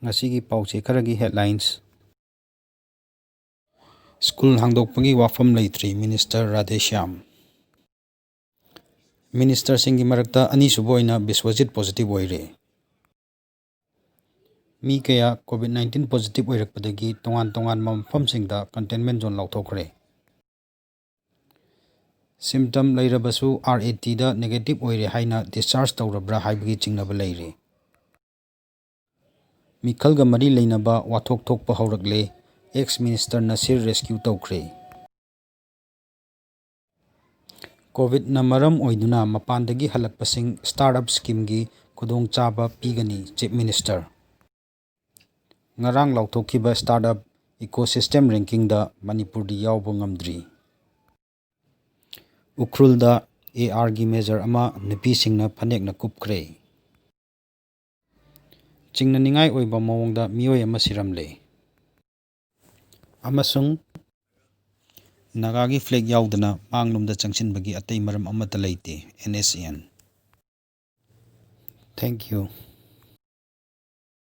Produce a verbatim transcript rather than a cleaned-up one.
ꯉꯁꯤꯒꯤ ꯄꯥꯎꯆꯦ ꯈꯔꯒꯤ headlines꯫ ꯁ꯭ꯀꯨꯜ ꯍꯥꯡꯗꯣꯛꯄꯒꯤ ꯋꯥꯐꯝ ꯂꯩꯇ꯭ꯔꯤ, ꯃꯤꯅꯤꯁꯇꯔ ꯔꯥꯙꯦꯁ꯭ꯌꯥꯝ꯫ ꯃꯤꯅꯤꯁꯇꯔꯁꯤꯡꯒꯤ ꯃꯔꯛꯇ ꯑꯅꯤꯁꯨꯕ ꯑꯣꯏꯅ ꯕꯤꯁ꯭ꯋꯖꯤꯠ positive ꯑꯣꯏꯔꯦ꯫ ꯃꯤ ꯀꯌꯥ COVID nineteen positive ꯑꯣꯏꯔꯛꯄꯗꯒꯤ ꯇꯣꯉꯥꯟ ꯇꯣꯉꯥꯟꯕ ꯃꯐꯝꯁꯤꯡꯗ containment zone ꯂꯥꯎꯊꯣꯛꯈ꯭ꯔꯦ꯫ Symptom ꯂꯩꯔꯕꯁꯨ RAT ꯗ negative ꯑꯣꯏꯔꯦ ꯍꯥꯏꯅ discharge ꯇꯧꯔꯕ꯭ꯔꯥ ꯍꯥꯏꯕꯒꯤ ꯆꯤꯡꯅꯕ ꯂꯩꯔꯤ꯫ ꯃꯤꯈꯜꯒ ꯃꯔꯤ ꯂꯩꯅꯕ ꯋꯥꯊꯣꯛ ꯊꯣꯛꯄ ꯍꯧꯔꯛꯂꯦ, ex minister ꯅꯁꯤꯔ rescue ꯇꯧꯈ꯭ꯔꯦ꯫ COVIDꯅ ꯃꯔꯝ ꯑꯣꯏꯗꯨꯅ ꯃꯄꯥꯟꯗꯒꯤ ꯍꯜꯂꯛꯄꯁꯤꯡ startup schemeꯒꯤ ꯈꯨꯗꯣꯡꯆꯥꯕ ꯄꯤꯒꯅꯤ, Chief Minister꯫ ꯉꯔꯥꯡ ꯂꯥꯎꯊꯣꯛꯈꯤꯕ startup ecosystem rankingꯗ ꯃꯅꯤꯄꯨꯔꯗꯤ ꯌꯥꯎꯕ ꯉꯝꯗ꯭ꯔꯤ꯫ ꯎꯈ꯭ꯔꯨꯜꯗ ARꯒꯤ major ꯑꯃ ꯅꯨꯄꯤꯁꯤꯡꯅ ꯐꯅꯦꯛꯅ ꯀꯨꯞꯈ꯭ꯔꯦ꯫ ꯆꯤꯡꯅꯅꯤꯡꯉꯥꯏ ꯑꯣꯏꯕ ꯃꯑꯣꯡꯗ ꯃꯤꯑꯣꯏ ꯑꯃ ꯁꯤꯔꯝꯂꯦ꯫ ꯑꯃꯁꯨꯡ ꯅꯥꯒꯥꯒꯤ flag ꯌꯥꯎꯗꯅ ꯃꯥꯡꯂꯣꯝꯗ ꯆꯪꯁꯤꯟꯕꯒꯤ ꯑꯇꯩ ꯃꯔꯝ ꯑꯃꯠꯇ ꯂꯩꯇꯦ, NSCN꯫ Thank you꯫